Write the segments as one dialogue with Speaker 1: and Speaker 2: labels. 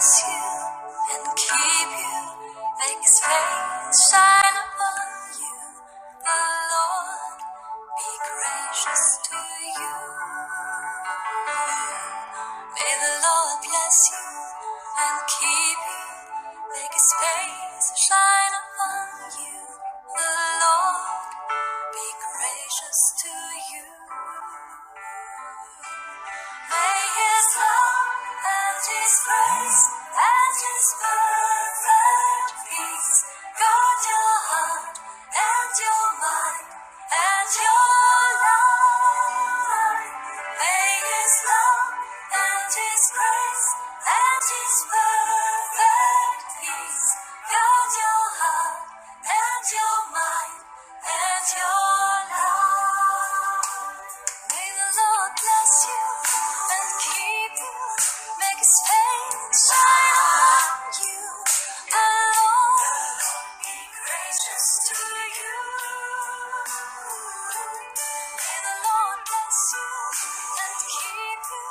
Speaker 1: bless you and keep you, make His face shine upon you. The Lord be gracious to you. May the Lord bless you and keep you, make His face shine upon you. The Lord be gracious to you. May His love and His grace and His perfect peace guard your heart and your mind and your life. May His love and His grace and His perfect peace guard your heart and your mind and your life. May the Lord bless you and keep you, make His face shine on you. The Lord be gracious to you. May the Lord bless you and keep you,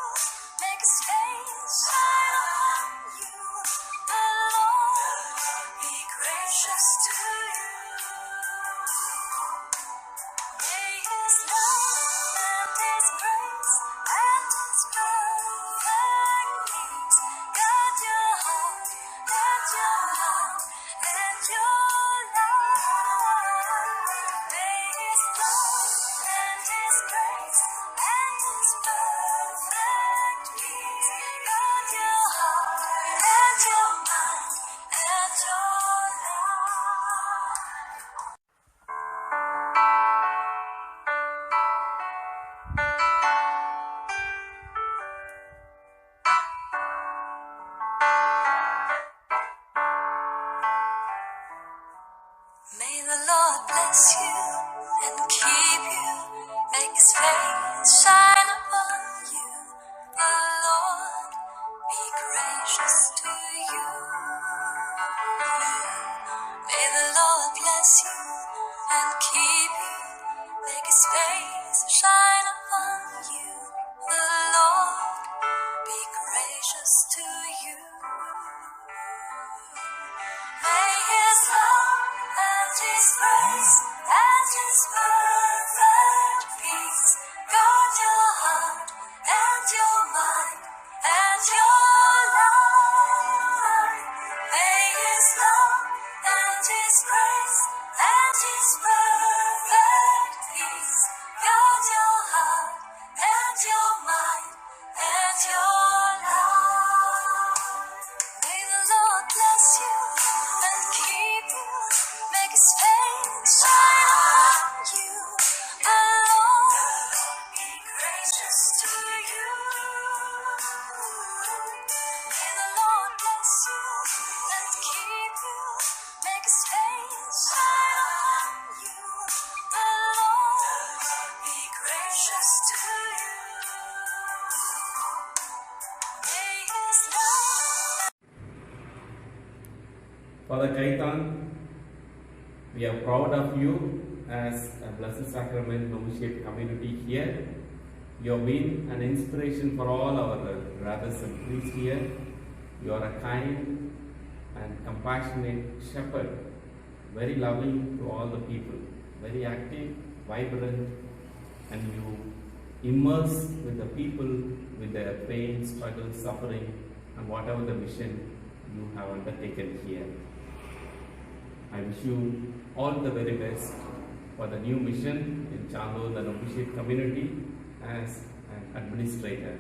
Speaker 1: make His face shine on you. The Lord be gracious to you. May His love and His grace and His perfect peace guard your heart and your mind and your life. May His love and His grace and His perfect peace guard your heart and your mind and your life. May the Lord bless you and keep you, make His face shine upon you. The Lord be gracious to you. May the Lord bless you and keep you, make His face shine upon you. The Lord be gracious to you. May His love and His grace and His perfect peace guard your heart and your mind and your life. May His love and His grace and His perfect peace guard your heart and your mind and your life. May the Lord bless you and keep you, make His face shine on you. The Lord be gracious to you. May the Lord bless you and keep you, make His face shine on you. The Lord be gracious to you. May His love.
Speaker 2: Father Kaitan, we are proud of you as a Blessed Sacrament Novitiate community here. You have been an inspiration for all our brothers and priests here. You are a kind and compassionate shepherd, very loving to all the people, very active, vibrant, and you immerse with the people with their pain, struggle, suffering, and whatever the mission you have undertaken here. I wish you all the very best for the new mission in Chandol, the Novitiate community, as an administrator.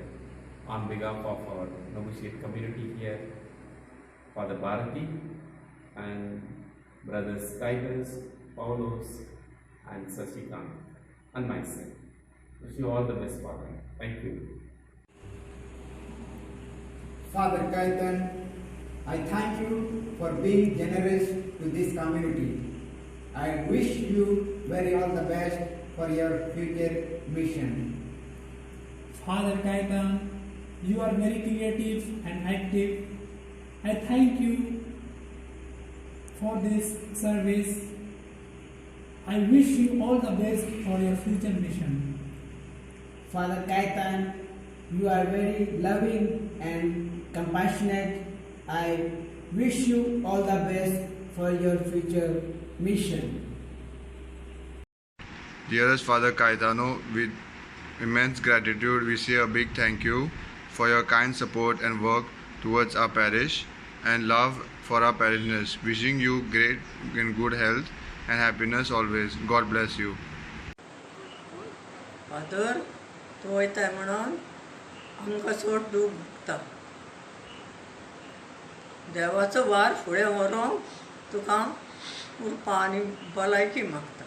Speaker 2: On behalf of our Novitiate community here, Father Bharati and brothers Titus, Paulos and Sashikant and myself. Wish you all the best, Father. Thank you.
Speaker 3: Father Kaitan, I thank you for being generous to this community. I wish you very all the best for your future mission.
Speaker 4: Father Kaitan, you are very creative and active. I thank you for this service. I wish you all the best for your future mission.
Speaker 5: Father Kaitan, you are very loving and compassionate.
Speaker 3: I wish you all the best for your future mission.
Speaker 5: Dearest Father Caetano, with immense gratitude, we say a big thank you for your kind support and work towards our parish and love for our parishioners. Wishing you great and good health and happiness always. God bless you.
Speaker 6: Father, तूं वयताय म्हणून आमकां चड दूख भोगता. देवाचो वार फुडें व्हरोंक तुका उरपा आनी भलायकी मागता.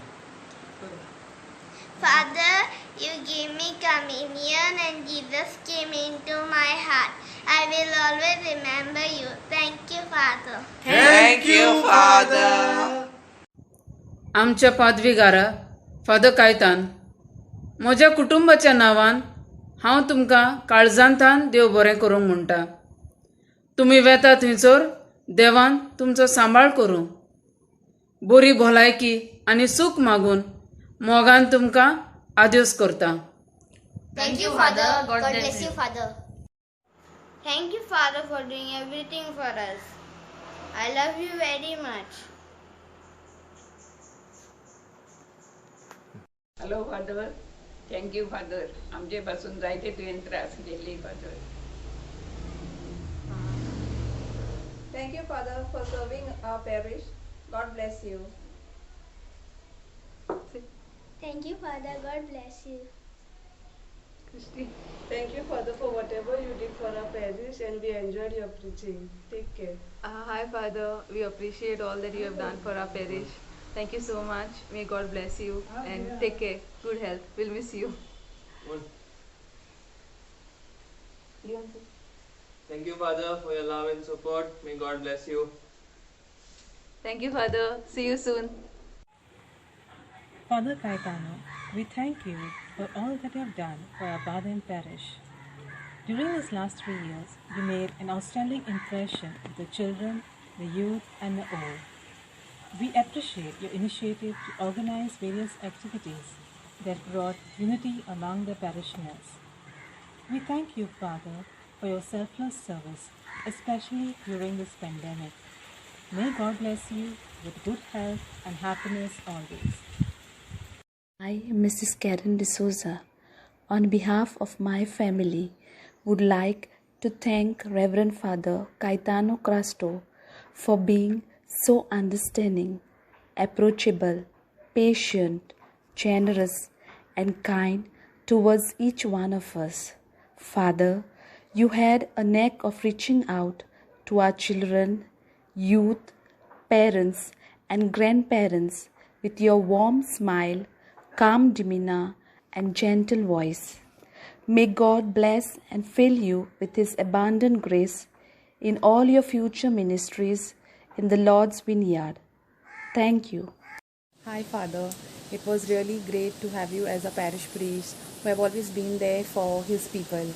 Speaker 7: Father, you gave me communion and Jesus came into my heart. I will always remember you. Thank you, Father.
Speaker 8: Thank you, Father.
Speaker 9: आमच्या पादवीगारा फादर कायतान, म्हज्या कुटुंबाच्या नांवान हांव तुमकां काळजांतान देव बरें करूंक म्हणटा. तुमी वेता थंयसर देवान तुमचो सांबाळ करूं. बरी भलायकी आनी सूख मागून मोगान तुमकां आद्योस करता.
Speaker 7: Thank you, Father. God bless you, Father. Thank you, Father, for doing everything for us. I love you very much.
Speaker 10: Hello father, thank you father. आमचे पासून जायते तुवें त्रास केल्ले father.
Speaker 11: Thank you, Father, for serving our parish. God bless you.
Speaker 7: Thank you, Father. God bless you.
Speaker 10: Christy.
Speaker 11: Thank you, Father, for whatever you did for our parish, and we enjoyed your preaching. Take care.
Speaker 12: Hi, Father. We appreciate all that you have done for our parish. Thank you so much. May God bless you and take care. Good health. We'll miss you.
Speaker 13: Thank you, Father, for your love and support. May God bless you.
Speaker 12: Thank you, Father. See you soon.
Speaker 14: Father Caetano, we thank you for all that you have done for our Badem parish. During these last 3 years, you made an outstanding impression with the children, the youth, and the old. We appreciate your initiative to organize various activities that brought unity among the parishioners. We thank you, Father, for your selfless service, especially during this pandemic. May God bless you with good health and happiness always.
Speaker 15: I, Mrs. Karen D'Souza, on behalf of my family, would like to thank Reverend Father Caetano Crasto for being so understanding, approachable, patient, generous, and kind towards each one of us. Father, you had a knack of reaching out to our children, youth, parents, and grandparents with your warm smile, calm demeanor, and gentle voice. May God bless and fill you with His abundant grace in all your future ministries in the Lord's vineyard. Thank you.
Speaker 16: Hi, Father. It was really great to have you as a parish priest who have always been there for his people.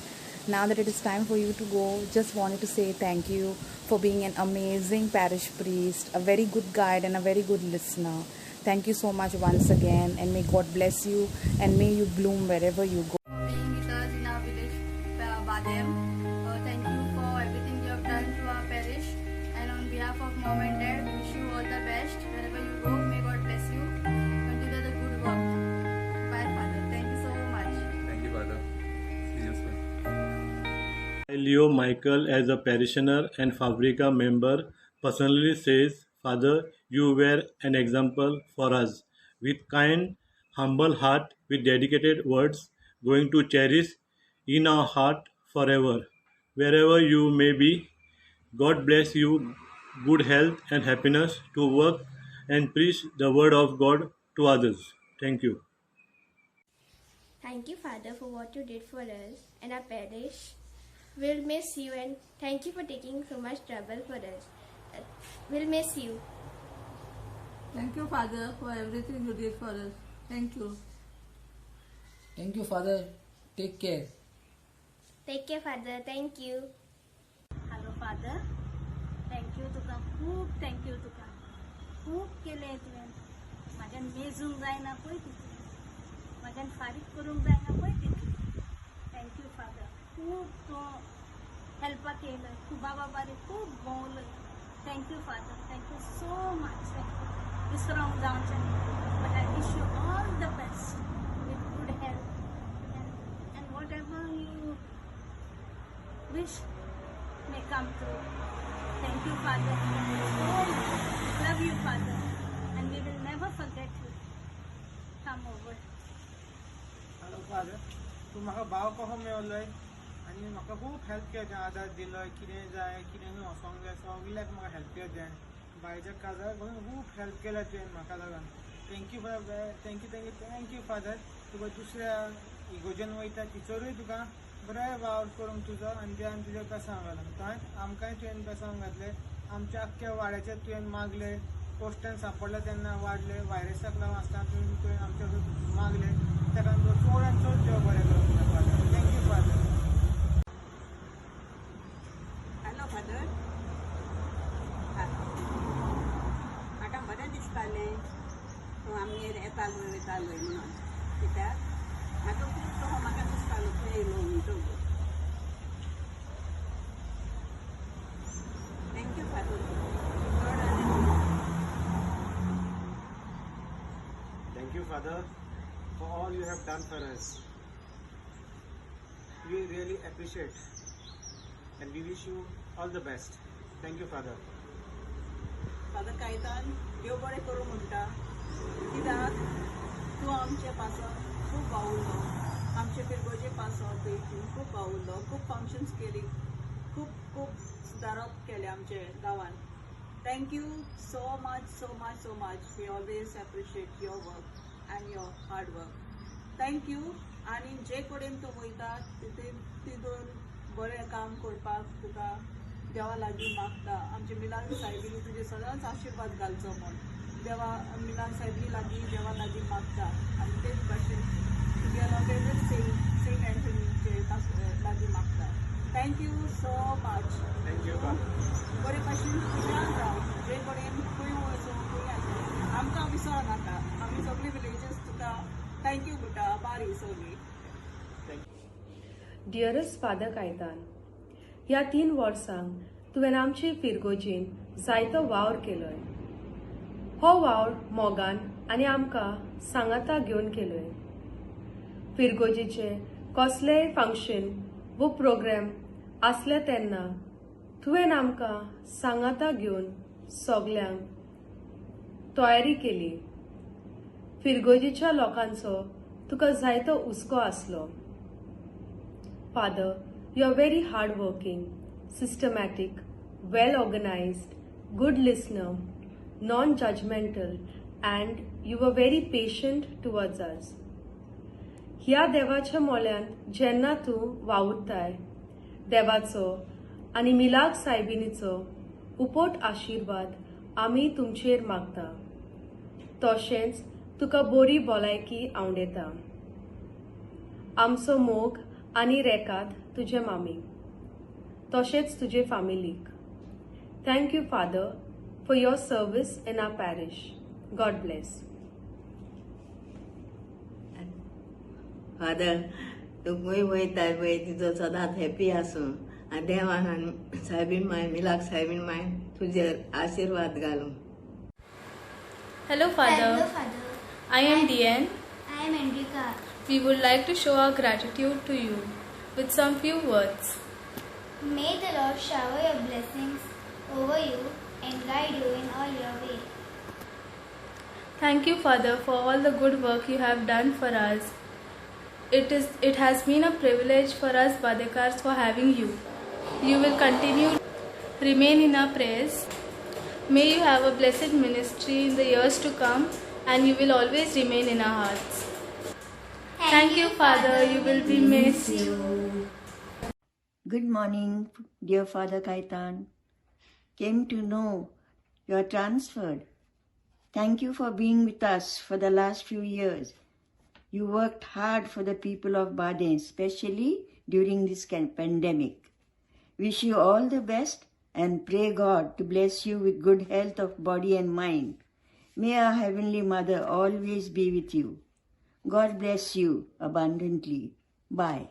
Speaker 16: Now that it is time for you to go, just wanted to say thank you for being an amazing parish priest, a very good guide and a very good listener. Thank you so much once again, and may God bless you and may you bloom wherever you go.
Speaker 17: Being with us in our village, Badem, thank you for everything you have done to our parish, and on behalf of mom and dad, wish you all the best wherever you go. May God bless you. Continue the good work. Bye, Father. Thank you so much.
Speaker 18: Thank you, Father. See you soon.
Speaker 19: I, Leo Michael, as a parishioner and Fabrica member, personally says, Father, you were an example for us. With kind, humble heart, with dedicated words, going to cherish in our heart forever. Wherever you may be, God bless you, good health and happiness to work and preach the word of God to others. Thank you.
Speaker 7: Thank you, Father, for what you did for us and our parish. We'll miss you, and thank you for taking so much trouble for us. We'll miss you.
Speaker 20: Thank you, Father, for everything you did for us. Thank you.
Speaker 21: Thank you, Father. Take care.
Speaker 7: Take care, Father. Thank you.
Speaker 22: Hello, Father. Thank you तुका, खूब thank you तुका. खूब केलें तुवें. म्हाज्यान मेजूंक जायना पळय तितलें, म्हाज्यान फारीक करूंक जायना पळय तितलें. Thank you father. खूब तूं हेल्पाक येयलय, खूब बाबारी खूब भोंवलय. Thank you father, thank you so much. Thank you. विसरोंक जावचें न्ही, but I wish you all the best with good health and whatever you wish may come true. Thank you, Father. Thank you so much. Love you, Father. And we will never forget you. Come over.
Speaker 1: Hello, Father. तूं म्हाका भाव कसो मेवलोय आनी म्हाका खूब help केलें, आदार दिलोय, कितें जाय कितें वचोंक जाय सगल्याक म्हाका हेल्प केलें तुवें. बायच्या काजाराक खूब हेल्प केल्या तुवें म्हाका लागून. Thank you, thank you, thank you, thank you father. तुका दुसऱ्या इगोर्जेन वयता टिचरूय तुका बरें वावर करूंक तुजो आनी देवान तुजें बेसांव घालां. थंयच आमकांय तुवें बेसांव घातलें, आमच्या आख्ख्या वाड्याचेर तुवें मागलें, पोस्टान सांपडलें तेन्ना वाडलें, वायरसाक लागून आसतना तुवें आमच्या मागलें, ताका चड आनी चड देव बरें करूं तुजें father. Thank you father.
Speaker 2: Hello father, म्हाका बरें दिसतालें तूं आमगेर येतालो वयतालो म्हणून, कित्याक म्हाका खूब तो म्हाका दिसतालो तूं येयलो म्हणटकूच. Thank you father.
Speaker 1: Thank you father for all you have done for us. We really appreciate and we wish you all the best. Thank you father.
Speaker 2: Father Caitan, देव बरें करूं म्हणटा, कित्याक तूं आमचे पासत खूब वावुरलो, आमचे पिरगोजे पासत तूं खूब वावुरलो, खूब फंक्शन्स केली, खूब खूब सुदारप केलें आमचे गांवान. Thank you so much, so much, so much. We always appreciate your work and your hard work. Thank you. आनी जे कडेन तूं वयता तितून बरें काम करपाक तुका देवा लागीं मागता. आमचे मिलाग्र सायबिणी तुजे सदांच आशिर्वाद घालचो म्हूण देवा मिलाग्र सायबिणी लागीं देवा लागीं मागता. आनी तेच भाशेन तुगेलो फेवरेट सेंट एंथनीचे लागीं मागता. Thank you so much.
Speaker 1: Thank you.
Speaker 2: बरे भाशेन खुशाल राव, जे कडेन खंय वचूं खंय आसूं आमकां विसर नाका. आमी सगळी विलेजस तुका thank you म्हणटा, बारी सगळी.
Speaker 23: डियरस्ट फादर कायतान, ह्या 3 वर्सांक तुवें आमचे फिरगोजेन जायतो वावर केलोय. हो वावर मोगान आनी आमकां सांगाता घेवन केलोय. फिरगोजेचे कसलेय फंक्शन वो प्रोग्राम आसले तेन्ना तुवें आमकां सांगाता घेवन सगल्यांक तयारी केली. फिरगोजेच्या लोकांचो तुका जायतो हुस्को आसलो. Father, you are very hard working, systematic, well organized, good listener, non judgmental and you were very patient towards us. ह्या देवाच्या मोल्यांत जेन्ना तूं वावुरताय, देवाचो आनी मिलाग्र सायबिणीचो उपोट आशिर्वाद आमी तुमचेर मागता. तशेंच तुका बरी भलायकी आवडेता. आमचो मोग आनी रेकाद तुजे मामीक तशेंच तुजे फामिलीक. Thank you father for your service in our parish. God bless.
Speaker 24: Father, तूं खंय वयताय पळय तिचो सदांच हॅपी आसूं आनी देवान आनी सायबीण माय मिलाग्र सायबीण माय तुजेर आशिर्वाद घालूं.
Speaker 25: Hello father.
Speaker 7: Hello father.
Speaker 25: I am Diane.
Speaker 7: I am Andrika.
Speaker 25: We would like to show our gratitude to you with some few words.
Speaker 7: May the Lord shower your blessings over you and guide you in all your ways.
Speaker 25: Thank you, Father, for all the good work you have done for us. It has been a privilege for us Badekars for having you. You will continue remain in our prayers. May you have a blessed ministry in the years to come, and you will always remain in our hearts. Thank you, Father. You will be missed.
Speaker 26: Good morning, dear Father Caitan. Came to know you are transferred. Thank you for being with us for the last few years. You worked hard for the people of Badem, especially during this pandemic. Wish you all the best and pray God to bless you with good health of body and mind. May our Heavenly Mother always be with you. God bless you abundantly. Bye.